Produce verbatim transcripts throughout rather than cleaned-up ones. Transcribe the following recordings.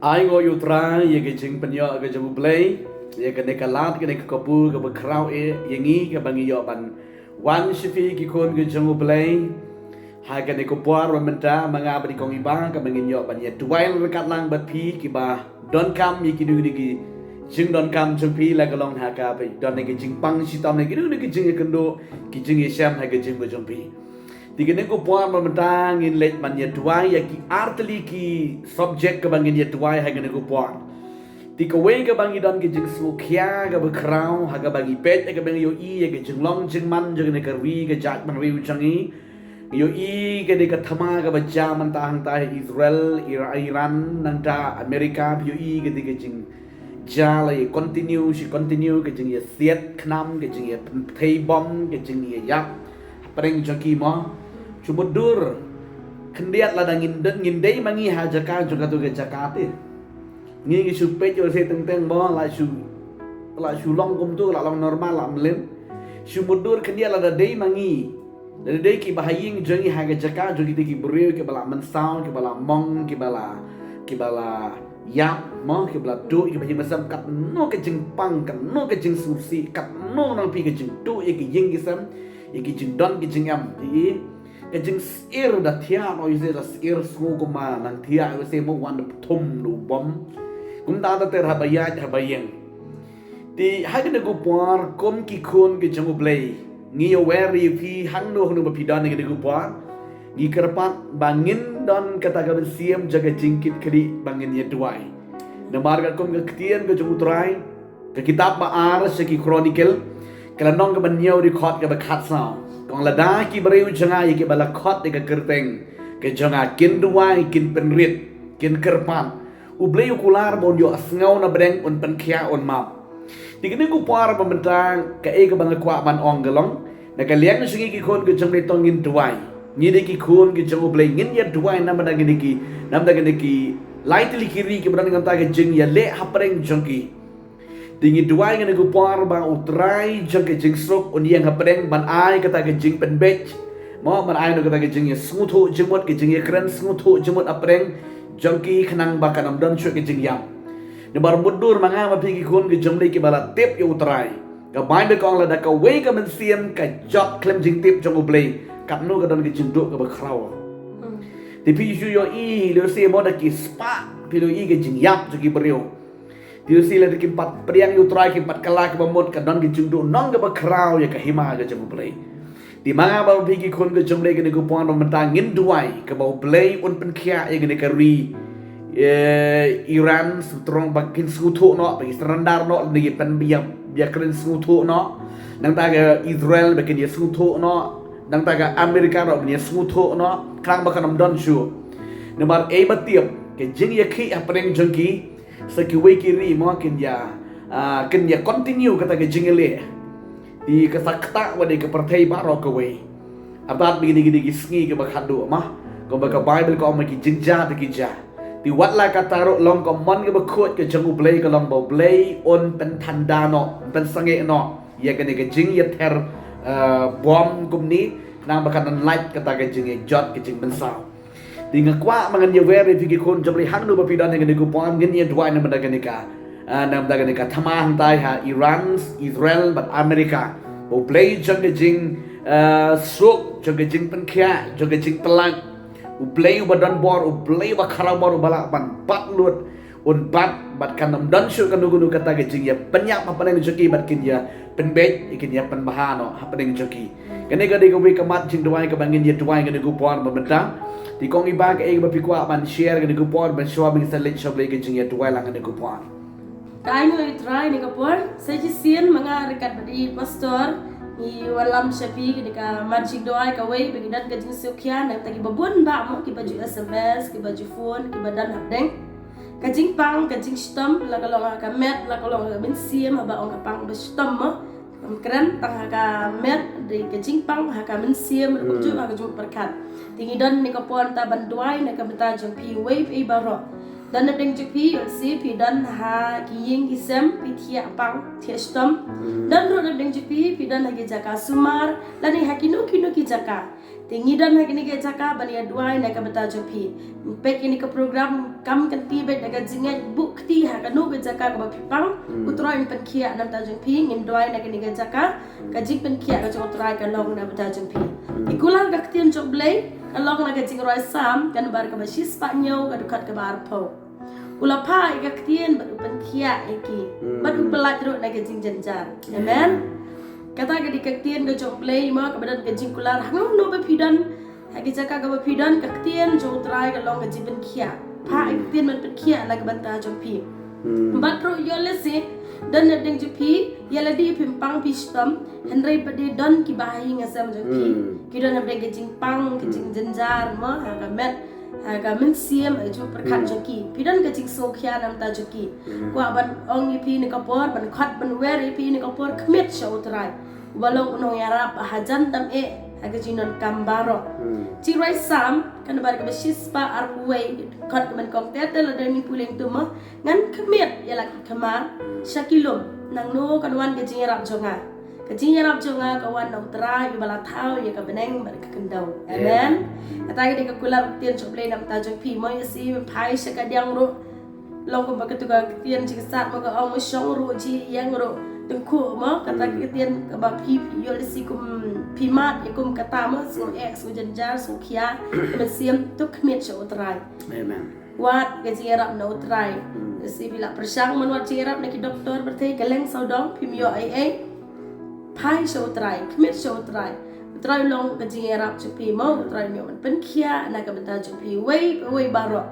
Ai nguh ïa U Trai ïa ka jingpynïoh ka jong U Blei ïa kane ka lad, kane ka kabu kaba khraw eh ïa ngi, kaba ngi ïoh ban wan sha phi ki khun ka jong U Blei ha kane ka por ba mynta. Ma nga bad i kong i ba, kaba ngin ïoh ban ïa duwai ryngkat lang bad phi, kiba donkam ïa kino kino ki jingdonkam jong phi, la ka long ha kaba don ïa ka jingpang shitom, ïa kino kino ki jingïakynduh, ki jingïashem ha ka jingim ka jong phi. Te kane ka por ba mynta ngin leit ban ïa duwai ïa ki artylli ki subject kaba ngin ïa duwai ha kane ka por. Te kawei kaba ngi don ka jingsngewkhia kaba khraw ha kaba ngi peit, ha kaba ngi ïohi ïa ka jinglong jingman jong kane ka ri ka jaitbynriew jong ngi. Ngi ïohi kane ka thma kaba jia mynta hangta ha Israel, Ira-, Iran, nangta America, phi ïohi kane ka jing jia la ïa continue, shi continue ka jingïasiat khnam, ka jingïapynthei bom, ka jingïaïap hapdeng jong ki mo. Shu mutdur khyndiat lada ngin dei, ngin dei ma ngi ha jaka jong kato ka jaka te. Ngi ngi shu peit ïa u se teng teng mo, la shu, la shu long kumto, la long normal, la mlien. Shu mutdur khyndiat lada dei ma ngi. Lada dei kiba ha ïing jong ngi ha ka jaka jong kita ki briew kiba la mynsaw, kiba la mong, kiba la, kiba la ïap mo, kiba la duh, kiba ha ïing ha sem, katno ka jingpang, katno ka jingsngewsih, katno nang phi ka jingduh ïa ki ïing ki sem, ïa ki jingdon ki jingem. Te ka jingsyier da thiah noh ïa u se, da syier sngew kumba nang thiah ïa u se mo, wan da pthum da u bom. Kumta ter ter haba ïaid haba ïeng. Te ha kane ka por kum ki khun ki jong U Blei, ngi ïawer ïa phi hangno hangno ba phi don ha kane ka por. Ngi kyrpad ba ngin don kata ka mynsiem jong ka jingkitkhlieh ba ngin ïa duwai. Namar ka kum ka ktien ka jong U Trai, ka kitab ba ar sha ki Chronicle, ka lynnong kaba hynñiew, dkhot kaba khatsaw, ka ong, lada ki briew jong nga ïa kiba la khot ïa ka kyrteng ka jong nga kin duwai, kin pynrit, kin kyrpad, U Blei u kular ba un ïohsngew na bneng, un pynkhiah, un map. Te kane ka por ba mynta kaei kaba nga kwah ban ong ka long, na ka liang jong ngi ki khun ka jong U Blei to ngin duwai. Ngi dei ki khun ki jong U Blei, ngin ïa duwai namar da kine ki, namar da kine ki lai tylli ki ri kiba don kata ka jingïaleh hapdeng jong ki. Te ngi duwai kane ka por ba U Trai jong ka jingsuk un ïeng hapdeng ban ai kata ka jingpynbeit mo, ban ai noh kata ka jingïasngewthuh jingmut, ka jingïakren sngewthuh jingmut hapdeng jong ki khnang ba kan ym don shuh ka jingïap. Namar mutdur ma nga ma phi ki khun ki jong U Blei kiba la tip ïa U Trai. Ka Baibl ka ong lada kawei ka mynsiem ka jot khlem jingtip jong U Blei, katno ka don ka jingduh kaba khraw. Te phi shu ïohi lehse mo da ki spah, phi ïohi ka jingïap jong ki briew. Te lehse lada kim pat pdiang ïa U Trai, kim pat kylla kaba mut, ka don ka jingduhnong kaba khraw ïa ka hima ka jong U Blei. Te ma nga bad phi ki khun ka jong U Blei, kane ka por ba mynta ngin duwai kaba U Blei un pynkhiah ïa kane ka ri, eh, Iran, sngewthuh ba kin sngewthuh noh, ba kin surrender noh, lane ïa pynbiang, ïakren sngewthuh noh. Nangta ka Israel ba kin ïasngewthuh noh. Nangta ka America ruh ba kin ïasngewthuh noh, khnang ba kan ym don shuh. Namar ei ba tip, ka jingïakhih hapdeng jong ki sa kiwei ki ri mo kin ïa, ah, kin ïa continue kata ka jingïaleh. Te ka sa ktah wat ïa ka pyrthei baroh kawei. Artat ba kine, kine ki sngi kiba khatduh mo, kumba ka Baibl ka ong, ma ki jingjia te ki jia. Te wat la kata ruh, long ka mon kaba khuid ka jong U Blei ka long ba U Blei un pynthanda noh, un pynsangeh noh ïa kane ka jingïather, eh, bom kumne, khnang ba kan ym lait kata ka jingïajot, ka jingmynsaw. Te nga kwah ba ngan ïawer ïa phi ki khun jong U Blei hangno ba phi don ha kane ka por, ngin ïa duwai namar da kane ka, ah, namar da kane ka thma hangtai ha Iran, Israel bad America. Ba U Blei jong ka jing, ah, suk, jong ka jingpynkhiah, jong ka jingpyllait, U Blei uba don bor, U Blei uba khraw bor, uba lah ban bat lut, un bat, bad kan ym don shuh kano kano kata ka jingïapynïap hapdeng jong ki, bad kin ïa pynbeit, kin ïa pynbha noh hapdeng jong ki. Kane ka dei kawei ka mat jingduwai kaba ngin ïa duwai kane ka por ba mynta. Te kong i ba, kaei kaba phi kwah ban share kane ka por, ban shuwa ba ngin sa leit sha U Blei ka jingïaduwai lang kane ka por? Te ai nguh ïa U Trai kane ka por, sa shisien ma nga ryngkat bad i pastor, ngi wallam sha phi kane ka mat jingduwai kawei, ba ngi don ka jingsngewkhia, nangta kiba bun bah mo, kiba ju S M S, kiba ju phone, kiba don hapdeng. Ka jingpang, ka jingshitom, la ka long ha ka met, la ka long ha ka mynsiem, haba ong ka pang ba shitom mo. Ym kren tang ha ka met, dei ka jingpang ha ka mynsiem, ruh kumjuh ha ka jingpyrkhat. Te ngi don kane ka por mynta ban duwai na ka bynta jong phi uwei pa uwei baroh. Don na pdeng jong phi, lehse phi don ha ki ïing ki sem, phi thiah pang, thiah shitom. Don ruh na pdeng jong phi, phi don ha ki jaka sumar, lane ha kino kino ki jaka. Te ngi don ha kane ka jaka ban ïa duwai na ka bynta jong phi. Peit kane ka program kam kynti beit da ka jingngeit, buh kti ha kano ka jaka kaba phi pang. U Trai un pynkhiah na ka bynta jong phi, ngin duwai na kane ka jaka. Ka jingpynkhiah ka jong U Trai ka long na ka bynta jong phi. Te kular ka ktien jong U Blei ka long na ka jingrwai Salm ka number kaba shispah hynñiew ka dkhot kaba arphew. U la phah ïa ka ktien bad u pynkhiah ïa ki, bad u pyllait ruh na ka jingjynjar. Amen. Kata ka dei ka ktien ka jong U Blei mo, kaba don ka jingkular. Hangne no ba phi don, ha ka jaka kaba phi don, ka ktien jong U Trai ka long ka jingpynkhiah. Phah ïa ka ktien ban pynkhiah na ka bynta jong phi. Bad ruh ïoh lehse don hapdeng jong phi, ïa lade phim pang phi shitom, hynrei pat de don kiba ha ïing ha sem jong phi ki don hapdeng ka jingpang, ka jingjynjar mo, ha ka met, ha ka mynsiem, ha ka jingpyrkhat jong ki. Phi don ka jingsngewkhia na ka bynta jong ki. Kwah ban ong ïa phi na ka por, ban khot ban wer ïa phi na ka por, khmied sha U Trai uba long u nongïarap hajan tam eh ha ka jingdonkam baroh. Jingrwai Salm ka number kaba shispah arphew wei, dkhot kaba nyngkong, te te lada ngi pule ïa uto mo, ngan khmied ïa la ki khmat sha ki lum. Nangno kan wan ka jingïarap jong nga? Ka jingïarap jong nga ka wan na U Trai uba la thaw ïa ka bneng bad ka khyndew. Amen. Kata ka dei ka kular ktien jong U Blei na ka bynta jong phi mo. Ïa shi phai sha ka diang ruh, long kumba katu ka ktien jingsat mo, ka ong mo, shong ruh jhieh, ïeng ruh tyngkhuh mo. Kata ka ktien kaba phi, phi ïoh lehse kum phi mad ïa kum kata mo, sngew eh, sngew jynjar, sngew khia ka mynsiem, to khmied sha U Trai. Amen. Wad ka jingïarap na U Trai. Lehse phi la pyrshang ban wad jingïarap na ki doktor pyrthei, kylleng sawdong phim ïoh ei ei. Phai sha U Trai, khmied sha U Trai. U Trai u long ka jingïarap jong phi mo, U Trai un ïoh ban pynkhiah na ka bynta jong phi uwei pa uwei baroh.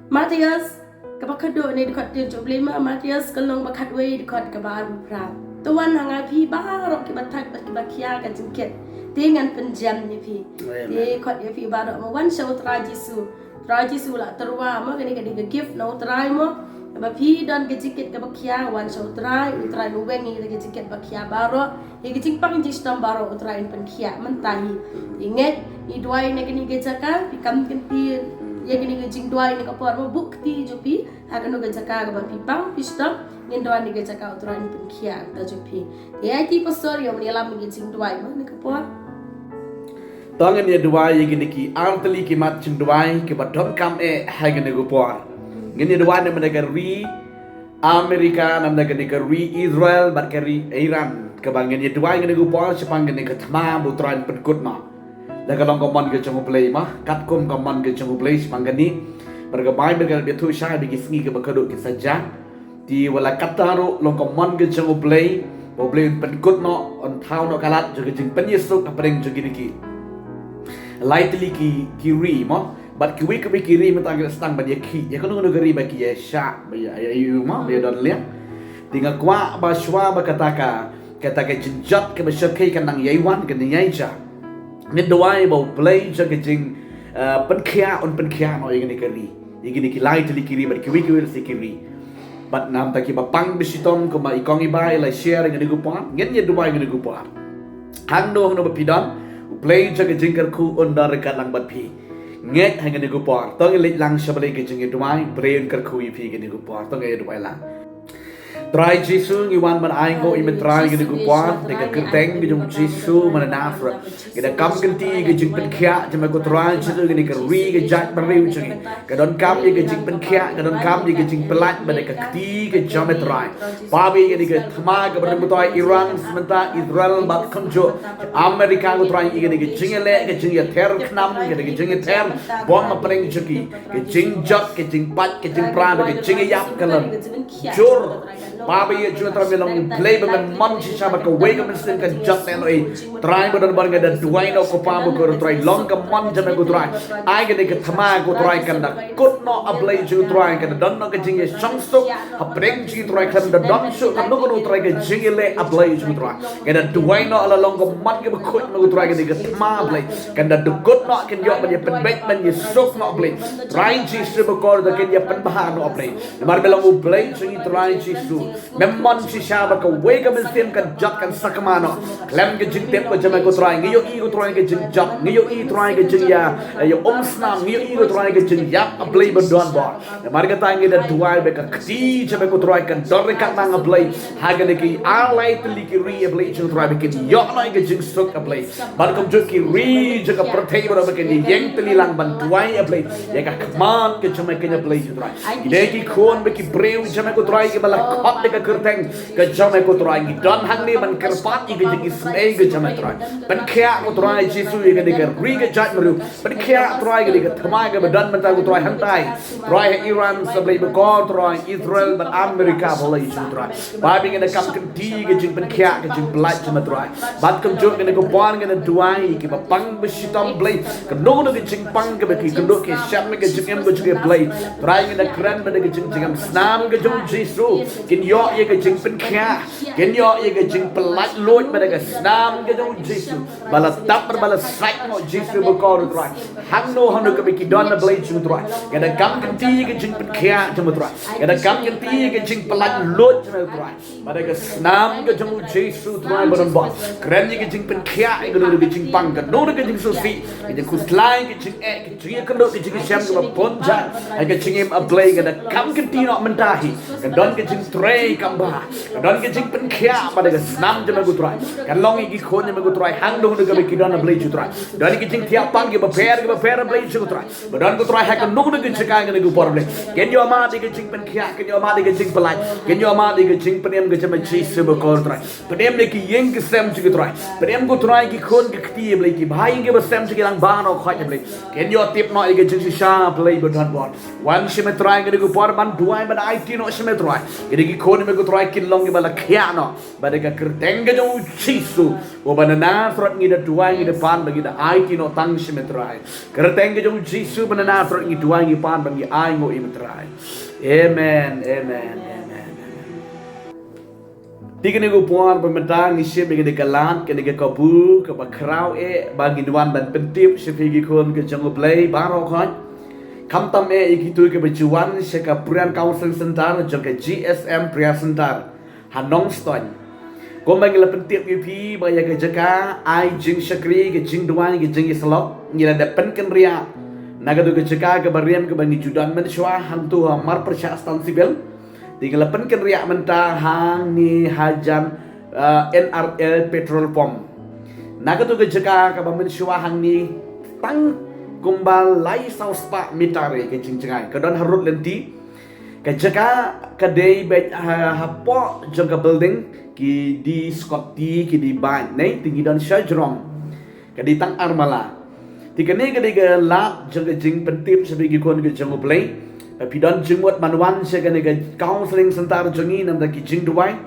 Mathaios kaba khatduh, ne dkhot ktien jong U Blei mo, Mathaios ka lynnong ba khatwei, dkhot kaba arphew phra. To wan ha nga phi baroh kiba thait bad kiba khia ka jingkit, te ngan pynjem ïa phi. Te khot ïa phi baroh mo, wan sha U Trai Jisu. Trai Jisu la tyrwa mo, kane ka dei ka gift na U Trai mo. Ba phi don ka jingkit kaba khia, wan sha U Trai, U Trai un weng ïa ka jingkit ba khia baroh. Ïa ka jingpang jingshitom baroh U Trai un pynkhiah mynta hi. Ïa ngeit, ngi duwai na kane ka jaka, phi kam kynti ïa kane ka jingduwai na ka por mo, buh kti jong phi ha kano ka jaka kaba phi pang phi shitom, ngin duwai na ka jaka U Trai un pynkhiah na ka bynta jong phi. Ïa ki pastor ïa u ïalam ïa ka jingduwai mo na ka por. To ngin ïa duwai ïa kine ki artylli ki mat jingduwai kiba donkam eh ha kane ka por. Ngin ïa duwai namar ka ri America, namar kane ka ri Israel bad ka ri Iran, kaba ngin ïa duwai kane ka por shaphang kane ka thma ba U Trai un pynkut noh. Da ka long ka mon ka jong U Blei mo, katkum ka mon ka jong U Blei shaphang kane. Bad ka Baibl ka la ïathuh shai ba ki sngi kiba khatduh kin sa jia. Te wat la katta ruh long ka mon ka jong U Blei ba U Blei un pynkut noh, un thaw noh ka lad jong ka jingpynïasuk hapdeng jong kine ki lai tylli ki, ki ri mo. Bad kiwei kiwei ki ri mynta ki la sdang ban ïakhih ïa kano kano ka ri ba ki ïa shah, ba ïa, ïa, ïa, mo, ba ïa don liang. Te nga kwah ba shuwa ba kata ka, kata ka jingjot kaba shyrkhei kan nang ïai wan, kan nang ïai jia, ngin duwai ba U Blei jong ka jing, eh, pynkhiah un pynkhiah noh ïa kine ki ri, ïa kine ki lai tylli ki ri bad kiwei kiwei lehse ki ri. Bad namar kiba pang ba shitom kumba i kong i ba i la share ïa kane ka por, ngin ïa duwai ïa kane ka por. Hangno hangno ba phi don, U Blei jong ka jingkyrkhu un don ryngkat lang bad phi. Ngeit ha kane ka por, to ngin leit lang sha ba lei ka jingïaduwai, U Blei un kyrkhu ïa phi ha kane ka por. To ngin ïaduwai lang. Trai Jisu, ngi wan ban ai nguh ïa me Trai ha kane ka por, da ka kyrteng ka jong U Jisu man Nasareth. Ngi da kam kynti ïa ka jingpynkhiah jong me ko Trai Jisu, kane ka ri ka jaitbynriew jong ngi ka donkam ïa ka jingpynkhiah, ka donkam ïa ka jingpyllait bad ka kti ka jong me Trai. Paw ba ïa kane ka thma kaba don bad u Iran, mynta Israel bad kumjuh America ko Trai, ïa kane ka jingïaleh, ka jingïather khnam, ka jingïather bom hapdeng jong ki, ka jingjot, ka jingpait, ka jingpra, ka jingïap ka long jur. Paw ba ïa jong Trai me long U Blei ba me mon shisha ba kawei ka mynsiem kan jot ne noh ei. Trai ba don bor, nga da duwai noh ko Paw ba ko Trai, long ka mon jong me ko Trai. Ai kane ka thma ko Trai kan da kut noh A Blei jong Trai, kan da don noh ka jingïashongsuk hapdeng jong Trai, kan da don shuh kano kano Trai ka jingïaleh A Blei jong Trai. Nga da duwai noh la long ka mon kaba khuid me ko Trai, kane ka thma A Blei kan da dkut noh, kan ïoh ban ïa pynbeit ban ïasuk noh A Blei. Trai Jisu ba ko da kan ïa pynbha noh A Blei. Namar me long U Blei jong ngi Trai Jisu. Mem mon shisha ba kawei ka mynsiem kan jot kan sakma noh. Khlem ka jingtip ka jong me ko Trai, ngi ïohi ko Trai ka jingjot, ngi ïohi Trai ka jingïa, ïa um snam, ngi ïohi ko Trai ka jingïap, a Blei ba don bor. Namar kata ngi da duwai ba ka kti jong me ko Trai kan don ryngkat bad nga Blei. Ha kane ki ar lai tylli ki ri, a Blei jong Trai, ba kin ïoh noh ïa ka jingsuk, a Blei. Bad kumjuh ki ri jong ka pyrthei baroh ba kin ïeng tylli lang ban duwai, a Blei, ïa ka khmat ka jong me, kane a Blei jong Trai. Ki dei ki khun bad ki briew jong me ko Trai kiba la khot da ka kyrteng ka jong me ko Trai. Ngi don hangne ban kyrpad ïa ka jingisynei ka jong me Trai. Pynkhiah ko Trai Jisu ïa kane ka ri ka jaitbynriew. Pynkhiah Trai ïa kane ka thymmai kaba don mynta ko Trai hangtai. Trai ha Iran, sa Blei ba kor Trai, Israel bad Amerika, a Blei jong Trai. Ba ngi da kam kynti ka jingpynkhiah, ka jingpyllait jong me Trai. Bad kumjuh kane ka por ngi da duwai kiba pang ba shitom Blei. Kano kano ka jingpang kaba ki kynduh ki shem ka jingim ka jong ki Blei. Trai ngi da kren ba da ka jingjngem snam ka jong u Jisu kin ïoh ïa ka jingpynkhiah, kin ïoh ïa ka jingpyllait luid ba da ka snam ka jong u Jisu. Ba la tap ba la sait noh Jisu ba kor Trai. Hangno hangno kaba ki don, a Blei jong Trai, ngi da kam kynti ka jingpynkhiah jong me Trai. Ngi da kam kynti ka jingpyllait luid jong me Trai. Ba da ka snam ka jong u Jisu Trai ba don bor. Kren ïa ka jingpynkhiah ïa kano kano ka jingpang, kano kano ka jingsngewsih, ka jingkhuslai, ka jingeh, ka jingïakynduh, ka jingshem kaba bun jait ha ka jingim, a Blei, ngi da kam kynti noh mynta hi. Ka don ka jingtrei kam bha, ka don ka jingpynkhiah ba da ka snam jong me ko Trai. Kan long ïa ki khun jong me ko Trai hangno hangno kaba ki don, a Blei jong Trai. Don ïa ki jingthiah pang kiba pher kiba pher, a Blei jong Trai. Ba don ko Trai ha kano kano ka jaka kane ka por, a Blei. Kin ïoh mad ïa ka jingpynkhiah, kin ïoh mad ïa ka jingpyllait, kin ïoh mad ïa ka jingpynim ka jong me Jisu ba kor Trai. Pynim ïa ki ïing ki sem jong ki Trai. Pynim ko Trai ki khun ki kti, a Blei, kiba ha ïing kiba sem jong ki lang baroh khoit, a Blei. Kin ïoh tip noh ïa ka jingshisha, a Blei ba don bor. Wan sha me Trai kane ka por ban duwai ban aiti noh sha me Trai. Kine ki khun jong me ko Trai kin long kiba la khiah noh. Ba da ka kyrteng ka jong u Jisu uba na Nasareth ngi da duwai ngi da pan ba ngi da aiti noh tang sha me Trai. Kyrteng ka jong u Jisu uba na Nasareth ngi duwai ngi pan ba ngi ai nguh ïa me Trai. Amen, amen, amen, amen. Te kane ka por ba mynta ngi shim ïa kane ka lad, kane ka kabu kaba khraw eh ba ngin wan ban pyntip sha phi ki khun ka jong u Blei baroh khoit. Khamtam eh ïa kito kiba ju wan sha ka Prayer Counseling Center jong ka G S M Prayer Center ha Nongstoiñ. Kumba ngi la pyntip ïa phi ba ïa ka jaka ai jingshakri, ka jingduwai, ka jingïasyllok, ngi la dep pynkynriah na kato ka jaka kaba riam kaba ngi ju don mynshuwa hangto ha Marpyrshah Stand Civil. Te ngi la pynkynriah mynta hangne hajan, eh, N R L Petrol Pump. Na kato ka jaka kaba mynshuwa hangne tang kumba lai saw spah meter ïa ka jingjngai. Ka don harud lynti. Ka jaka ka dei beit ha, hapoh jong ka building, ki die scooty, ki die bike, ne, te ngi don sha jrong. Ka dei tang ar mala. Te kane ka dei ka lad jong ka jingpyntip sha phi ki khun ka jong u Blei. Ba phi don jingmut ban wan sha kane ka counseling center jong ngi namar ki jingduwai,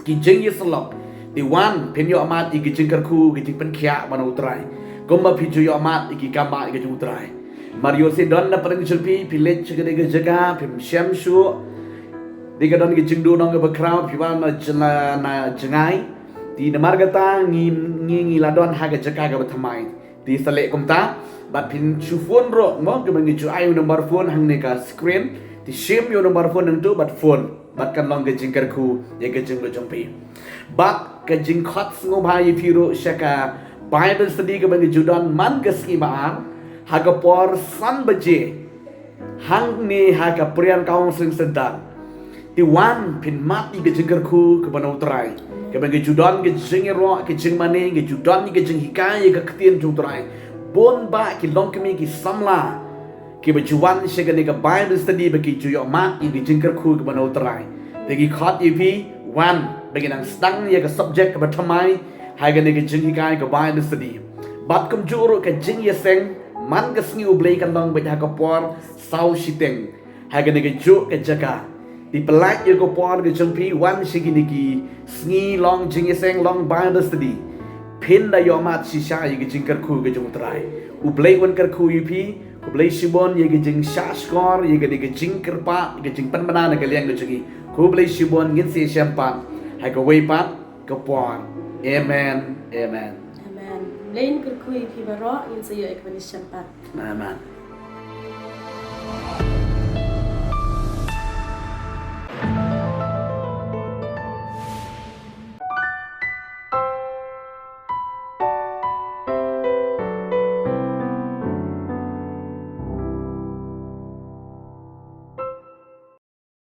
ki jingïasyllok. Te wan phin ïoh mad ïa ki jingkyrkhu, ki jingpynkhiah ban u Trai. Kumba phi ju ïoh mad ïa ki kambah ïa ki jong u Trai. Mar ïoh sdang don na pdeng jong phi, phi leit sha kane ka jaka, phim shem shuh. Te ka don ka jingduhnong kaba khraw, phi wan na jngai, na jngai. Te namar kata ngi, ngi, ngi la don ha ka jaka kaba thymmai. Te sa leh kumta, bad phin shu phone ruh, mo, kaba ngi ju ai u number phone hangne ka screen. Te shim ïa u number phone nangtu bad phone. Bad kan long ka jingkyrkhu ïa ka jingmut jong phi. Bad ka jingkhot sngewbha ïa phi ruh sha ka Bible study kaba ngi ju don man ka sngi ba ar ha ka por san baje hangne ha ka Prayer Counseling Center. Te wan phin mad ïa ka jingkyrkhu kaba na u Trai. Kaba ngi ju don ka jingïaroh, ka jingmane, ngi ju don ka jinghikai ïa ka ktien jong u Trai. Bun bah ki longkmie, ki samla kiba ju wan sha kane ka Bible study ba ki ju ïoh mad ïa ka jingkyrkhu kaba na u Trai. Te ngi khot ïa phi wan ba ngin nang sdang ïa ka subject kaba thymmai ha kane ka jinghikai ka Bible study. Bad kumjuh ruh ka jingïaseng man ka sngi u Blei kan long beit ha ka por saw shiteng ha kane kajuh ka jaka. Te pyllait ïa ka por ka jong phi wan sha kine ki sngi long jingïaseng, long Bible study. Phin da ïoh mad shisha ïa ka jingkyrkhu ka jong u Trai. U Blei un kyrkhu ïa phi. Khublei shibun ïa ka jingshahshkor, ïa kane ka jingkyrpad, ïa ka jingpynbna na ka liang ka jong ngi. Khublei shibun, ngin sa ïashem pat ha kawei pat ka por. Amen. Amen. Amen. Blei un kyrkhu ïa phi baroh, ngin sa ïoh ïa ka ban ïashem pat. Amen.